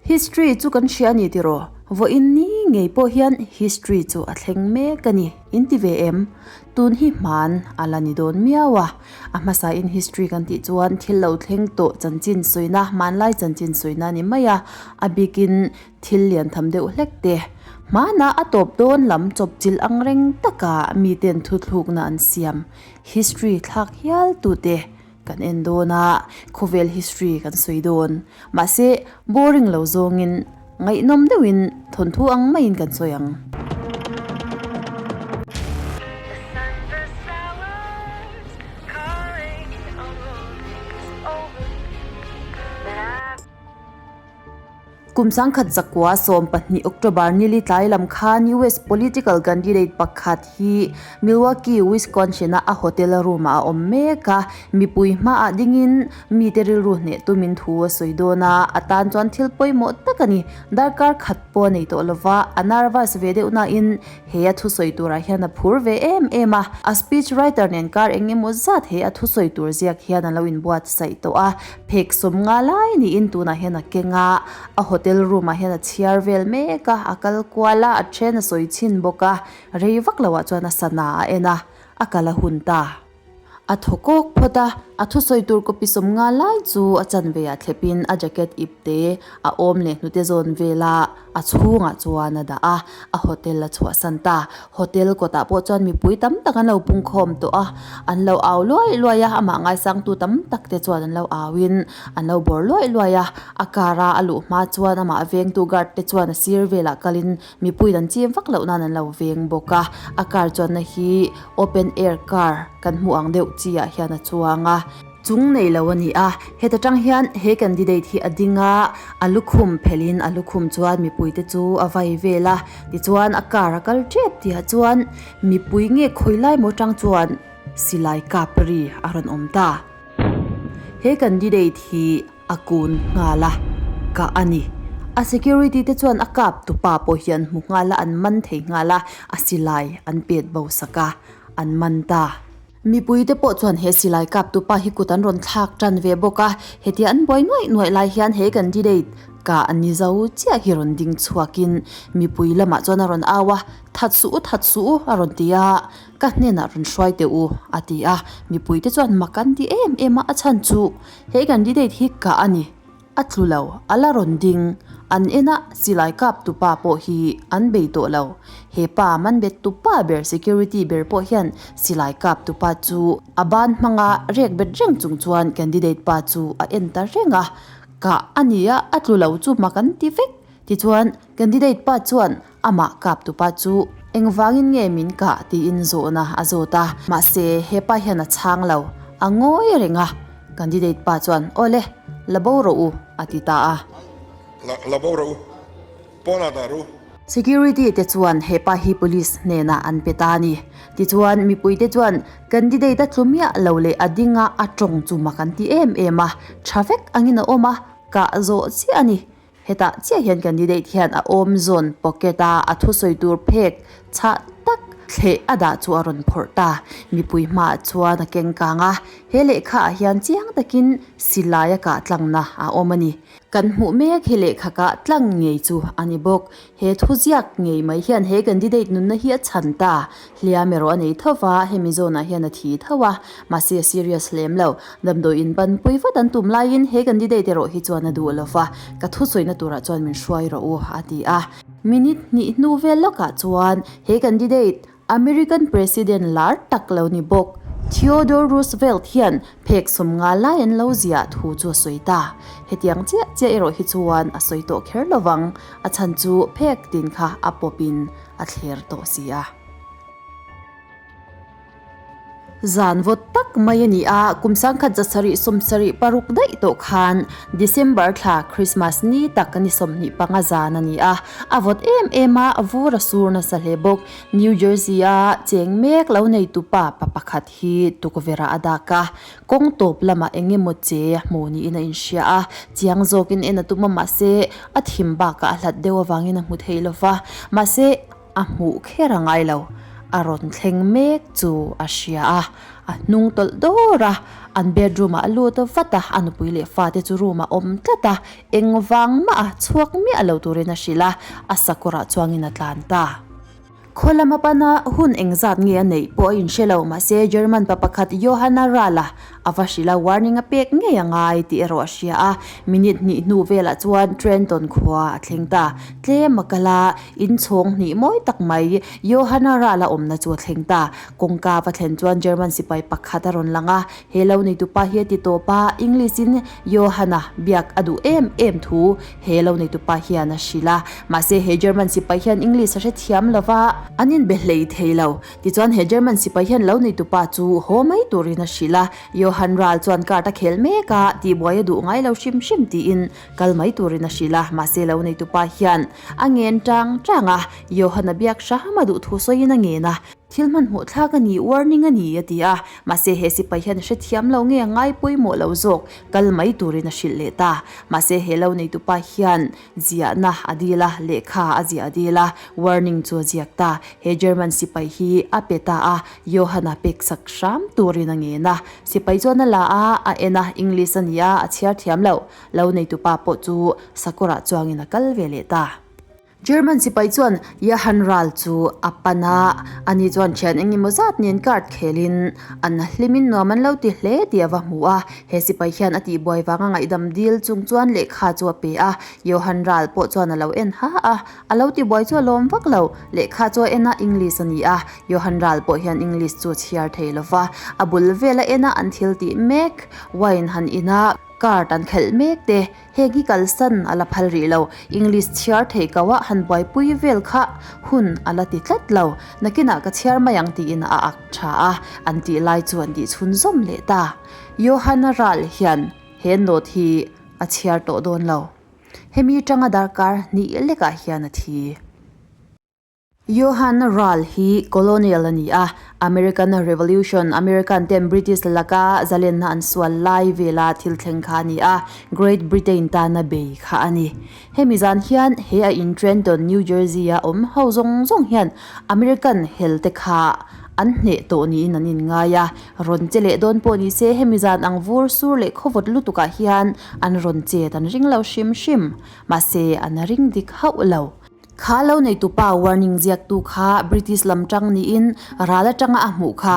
History chu kan hria a ni tiraw? Vawiin ni ngei pawh hian history chu a thleng mek a ni, in ti ve em? Tun hi hman a la ni dawn miau a. A hmasain history kan tih chuan thil lo thleng tawh chanchin sawina, hmanlai chanchin sawina a ni mai a, a bikin thil lian tham deuh hlek te. Hmanah a tawp dawn lam chawpchilh ang reng taka miten thuthlukna an siam history thlak hial tute Kan en dawn a, khawvel history kan sawi dawn. Mahse, boring lo zawngin, ngaihnawm deuhin thawnthu ang maiin kan sawi ang. Kum 1912 October nili tlai lam khan US political candidate pakhat hi Milwaukee, Wisconsin-a a hotel room-ah a awm mek a. Mipui hmaah dingin mite rilru hneh tumin thu a sawi dawn a, a tan chuan thil pawimawh tak a ni. Darkar khat pawh a nei tawh lova, a nervous ve deuh nain he a thusawi turah hian a phur ve em em a. A speech writer nen kar eng emaw zat he a thusawi tur ziak hian a lo inbuatsaih tawh a. Phek sawmnga lai niin tunah hian a keng a, a hotel room ah hian a chhiar vel mek a, a kal kual a, a then a sawi chhin bawk a, rei vak lo ah chuan a sana a en a, a kal a hun ta. A thaw kawk phawt a, a thusawi tur copy sawmnga lai chu a chanve ah thlep in a jacket ip te a awm leh hnute zawn vel a, A chhungah chuan a dah a, a hotel a chhuahsan ta. Hotel kawtah pawh chuan mipui tam tak an lo pungkhawm tawh a, an lo au luai luai a, amah ngaisangtu tam tak te chuan an lo auin an lo bawr luai luai a. A car a a luh hma chuan amah vengtu guard te chuan a sir velah kalin mipuiin an chim vak loh nan an lo veng bawk a. A car chuanna hi open air car kan hmuh ang deuh chi ah hian a chuang a. Chung nei lo a ni a, heta tang hian he candidate hi a ding a, a lukhum phelhin a lukhum chuan mipuite chu a vai vel a, tichuan a car a kal tep tihah chuan mipui nge khawi lai maw tang chuan silai kap ri a rawn awm ta. He candidate hi a kun nghal a, kah a ni. A security te chuan a kap tupa pawh hi an hmu nghal a, an man thei nghal a, a silai an pet bo sak a, an man ta. Mipui te pawh chuan he silai kap tupa hi kut an rawn thlak tan ve bawk a, hetia an buai nuaih nuaih lai hian he candidate kah ni zo chiah hi rawn ding chhuakin mipui lamah chuan a rawn au a, That suh u, that suh u a rawn ti a, ka hnenah rawn hruai teh u a ti a, mipui te chuan mak an ti em em a, a chhan chu he candidate hi kah a ni. A tlu lo, a la rawn ding. An en a, silai kap tu pa pawh hi an bei tawh lo. He pa man bet tu pa ber security ber pawh hian silai kap tu pa chu a ban hmanga rek bet reng chung chuan candidate pa chu a en ta reng a. Kah a ni a, a tlu lo chu mak an ti vek. Tichuan, candidate pa chuan amah kap tu pa chu engvangin nge min kah tiin zawhna a zawt a. Mahse, he pa hian a chhang lo. A ngawi reng a. Candidate pa chuan, Awle, la bo rawh u, a ti ta a. La, la bo rawh u. Pawnah dah rawh u. Security te chuan he pa hi police hnenah an pe ta a ni. Tichuan, mipuite chuan candidate a tlu miah lo leh a ding a, a tawng chu mak an ti em em a. Tha vek angin a awm a, kah zawh chiah a ni. Hetah chiah hian candidate hian a awm zawn pocket a a thusawi tur phek chhah tak thleh a dah chu a rawn phawrh ta. Mipui hmaah chuan a keng kang a, he lehkha ah hian chiang takin silai a kah tlangna a awm a ni. Kan hmuh mek hi lehkha kah tlang ngei chu a ni bawk. He thuziak ngei mai hian he candidate nunna hi a chhan ta. Hliam erawh a nei tho va, hemi zawnah hian a thi tho a, mahse a serious lem lo. Damdawi in banpui vat an tum laiin he candidate erawh hi chuan a duh lo va, ka thusawina turah chuan min hruai rawh u, a ti a. Minute hnih hnu vel lawkah chuan he candidate American President lar tak lo ni bawk Theodore Roosevelt hian phek sawmnga lai an lo ziah thu chu a sawi ta. Hetiang chiah chiah erawh hi chuan a sawi tawh kher lo vang, a chhan chu phek tin kha a pawpin a thler tawh si a. Zan vawt tak mai a ni a, kum sangkhat zasarih sawmsarih paruk daih tawh khan December thla Christmas ni tak ni 25 zan a ni a, a vawt em em a, vur a sur nasa hle bawk. New Jersey a cheng mek lo neitu pa pa pakhat hi tukverh ah a dak a, kawng tawp lamah eng emaw che a hmu niin a inhria a, chiang zawkin en a tum a mahse a thim bakah a hlat deuh avangin a hmu thei lo va, mahse a hmuh kher a ngai lo, a rawn thleng mek chu a hria a, a hnung tawlh dawr a, An bedroom ah a lut vat a, a nupui leh fate chu room ah awm tlat a, engvang mah a chhuak miah lo turin a hrilh a, a sakawrah chuangin a tlan ta. Khaw lama pana hun engzat nge a neih pawh a inhre lo, mahse German pa pakhat Johanna Rala a va hrilh a, warning a pek ngei a ngai tih erawh a hria a. Minute hnih hnu velah chuan Trenton khua a thleng ta. Tlem a kal a, inchhawng hnih mawi tak mai Johanna Rala awmna chu a thleng ta. Kawngka va thlen chuan German sipai pakhat a rawn lang a, he lo neitupa hi a ti tawp a, English in Johanna biak a duh em em thu He lo neitupa hian a hrilh a, mahse he German sipai hian English a hrethiam lo va, an inbe hlei thei lo. Tichuan he German sipai hian lo neitupa chu haw mai turin a hrilh a, Johann Ral chuan card a khel mek a, tihbuai a duh ngai lo hrim hrim tiin kal mai turin a hrilh a, mahse lo neitupa hian a ngen tang tang a, Johann a biak hram a duh thu sawiin a ngen a. Thil hmanhmawh thlak a ni, warning a ni, a ti a. Mahse, he sipai hian a hrethiam lo nge a ngai pawimawh lo zawk, kal mai turin a hrilh leh ta. Mahse, he lo neitupa hian ziahna a dil a, lehkha a ziah a dil a, warning chu a ziak ta. He German sipai hi a pe ta a, Johanna peksak hram turin a ngen a. Sipai chuan a la a, a en a, English a ni a, a chhiar thiam lo. Lo neitupa pawh chu sakawrah chuangin a kal ve leh ta. German sipai chuan Johann Ral chu a pan a, ani chuan thian eng emaw zat nen card khelin an hlimin nuam an lo ti hle tih a va hmu a. He sipai hian a tihbuai vanga ngaihdam dil chung chuan lehkha chu a pe a, Johann Ral pawh chuan a lo en ha a, a lo tibuai chu a lawm vak lo. Lehkha chu a en a, English a ni a, Johann Ral pawh hian English chu a chhiar thei lo va, a bul vela en a an thil tih mek, wine han in a, card an khelh mek te, Heng hi kalsan a la phal rih lo. English chhiar theih ko a han buaipui vel kha hun a la ti tlat lo. Nakinah ka chhiar mai ang tiin a ak tha a, an tih lai chu an tih chhunzawm leh ta. Johanna Ral hian he note hi a chhiar tawh dawn lo. Hemi tanga darkar hnih lekah hian a thi. Johann Ral hi colonial a ni a, American Revolution, American ten British laka zalenna an sual lai vela thil thleng kha a ni a, Great Britain tana bei kha a ni. Hemi zan hian he a in Trenton, New Jersey-a awm ho zawng zawng hian American hel te kha an hneh tawh niin an inngai a, rawn che leh dawn pawh ni se hemi zan ang vur sur leh khawvawt lutukah hian an rawn chet an ring lo hrim hrim. Mahse an ring dik hauh lo. Kha lo neitupa warning ziaktu kha British lam tang niin ral atanga a hmuh kha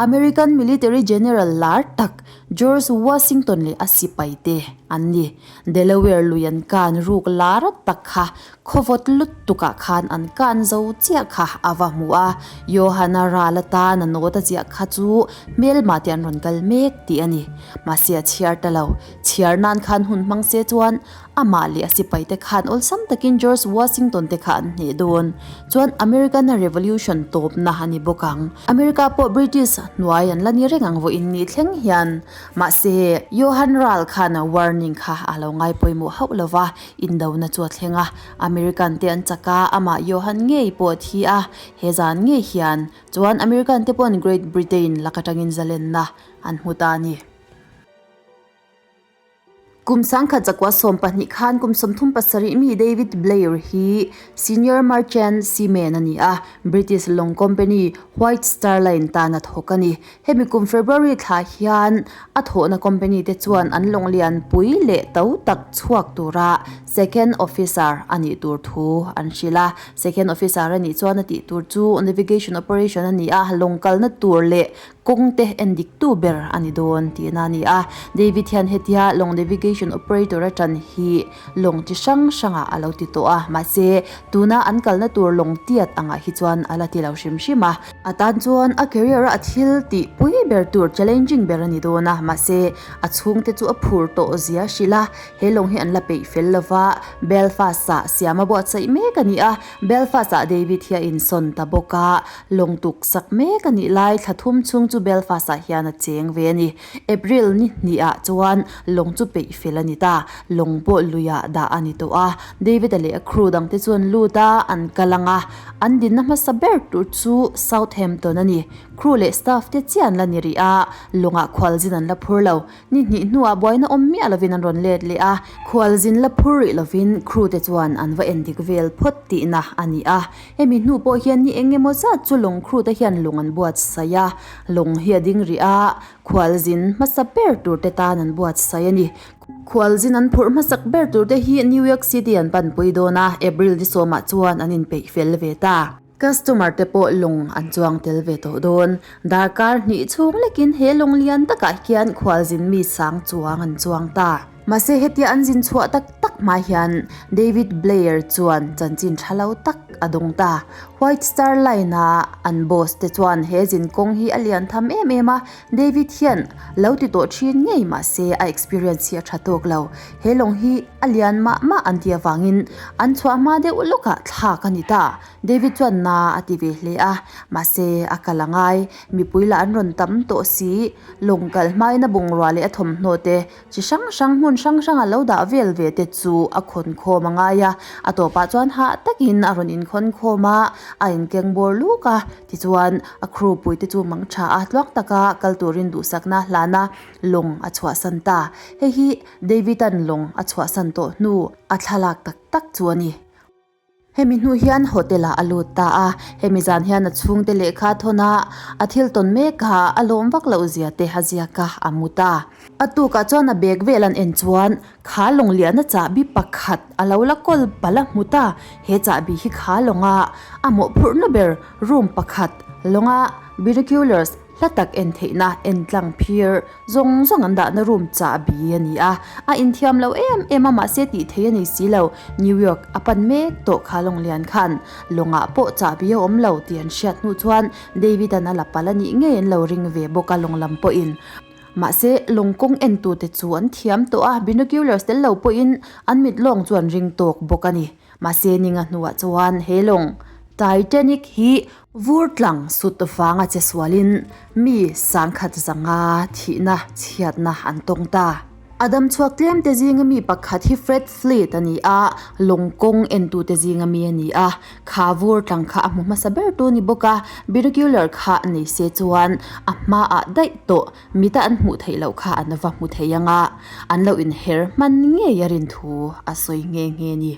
American military general lar tak George Washington leh a sipai te an ni. Delaware lui an kan ruk lar tak kha khawvawt lutukah khan an kan zo chiah kha a va hmu a, Johanna ral atan a nawt a ziah kha chu hmelma te an rawn kal mek tih a ni. Mahse a chhiar ta lo. Chhiar nan khan hun hmang se chuan Amah leh a sipaite khan awlsam takin George Washington te kha an hneh dawn. Chuan American Revolution tawpna a ni bawk ang. America pawh British hnuai an la ni reng ang vawiin ni thleng hian. Mahse, Johann Ral khan warning kha a lo ngai pawimawh hauh lo va, indona chu a thleng a. American te an chak a, amah Johann ngei pawh a thi a. He zan ngei hian chuan American te paw'n Great Britain lak atangin zalenna an hmu ta a ni. Kum sangkhat zakua 12 khan kum 37 mi David Blair hi Senior Merchant Seaman a ni a, British lawng company White Star Line tan a thawk a ni. Hemi kum February thla hian a thawhna company te chuan an lawng lianpui leh to tak chhuak tura Second Officer a nih tur thu an hrilh a. Second Officer a nih chuan a tih tur chu Navigation Operation a ni a, lawng kalna tur leh Kawng te en dik tu ber a ni dawn tihna a ni a. David hian hetia lawng navigation operator a tan hi lawng chi hrang hrangah a lo ti tawh a, mahse tuna an kalna tur lawng tiat angah hi chuan a la ti lo hrim hrim a. A tan chuan a career a a thil tih pui ber tur challenging ber a ni dawn a, mahse a chhungte chu a phur tawh zia hrilh a, he lawng hi an la peih fel lova Belfast ah siam a buatsaih mek a ni a, Belfast ah David hi a insawn ta bawk a. Lawng tuk sak mek a nih lai thla thum chhung chu Belfast ah hian a cheng ve a ni. April ni hnih ah chuan lawng chu peih fel a ni ta. Lawng pawh lui ah dah a ni tawh a. David-a leh a crew dang te chu an lut a, an kal ang a. An dinna hmasa ber tur chu Southampton a ni. Crew leh staff te chiah an la ni rih a, lawngah khualzin an la phur lo. Ni hnih hnuah buaina awm miah lovin an rawn let leh a, khualzin la phur rih lovin crew te chuan an va endik vel phawt tihna a ni a. Hemi hnu pawh hian ni eng emaw zat chu lawng crew te hian lawng an buatsaih a, lawng hi a ding rih a, khualzin hmasa ber tur te tan an buatsaih a ni. Khualzin an phurh hmasak ber tur te hi New York City an panpui dawn a, April ni sawmah chuan an inpeih fel ve ta. Customer te pawh lawng an chuang tel ve tawh dawn. Darkar hnih chhung lekin he lawng lian takah hian khualzin mi sang chuang an chuang ta. Mahse hetia an zin chhuah tak tak hma hian David Blair chuan chanchin tha lo tak a dawng ta. White Star Line a an boss te chuan he zin kawng hi a lian tham em em a, David hian lo ti tawh thin ngei mahse a experience hi a tha tawk lo. He lawng hi a lian mah mah an ti avangin an chhuah hma deuh lawkah thlak a ni ta. David chuan na a ti ve hle a, mahse a kal a ngai. Mipui lah an rawn tam tawh si. Lawng kal hmain a bungrua leh a thawmhnaw te chi hrang hrang hmun hrang hranga lo dah vel ve te chu a khawn khawm a ngai a. A tawpah chuan hah takin a rawn inkhawn khawm a, a inkeng bawr luk a. Tichuan a crew pui te chu mang tha a, tluang taka kal turin duhsakna hlana lawng a chhuahsan ta. Hei hi David-a'n lawng a chhuahsan tawh hnu a thlalak tak tak chu a ni. Hemi hnu hian hotel ah a lut ta a, hemi zan hian a chhungte lehkha thawn a, a thil tawn mek a, a lawm vak loh zia te a ziak a, a mu ta. A tukah chuan a bag vel an en chuan kha lawng liana chahbi pakhat a lo la kawl palh a hmu ta, he chahbi hi kha lawnga a mawhphurhna ber room pakhat lawnga binoculars Hla tak en theihna en tlang phir zawng zawng an dahna room chahbi a ni a, a inthiam lo em em a mahse tih theih a nei si lo. New York a pan mek tawh kha lawng lian khan lawngah pawh chahbi a awm lo tih an hriat hnu chuan David-a'n a la palh a nih ngei an lo ring ve bawk a lawng lam pawhin. Mahse lawng kawng entute chu an thiam tawh a, binoculars tel lo pawhin an mit lawng chu an ring tawk bawk a ni. Mahse ninga hnuah chuan he lawng Titanic hi vur tlang sut vanga che sualin mi sangkhat zanga thihna chhiatna an tawng ta. A dam chhuak tlem te zinga mi pakhat hi Fred Fleet a ni a, lawng kawng entute zinga mi a ni a. Kha vur tlang kha a hmu hmasa ber tu ni bawk a, binocular kha nei se chuan a hmaah daih tawh mita an hmuh theih loh kha an va hmu thei ang a, an lo inher hman ngei a rin thu a sawi nghe nghe ni.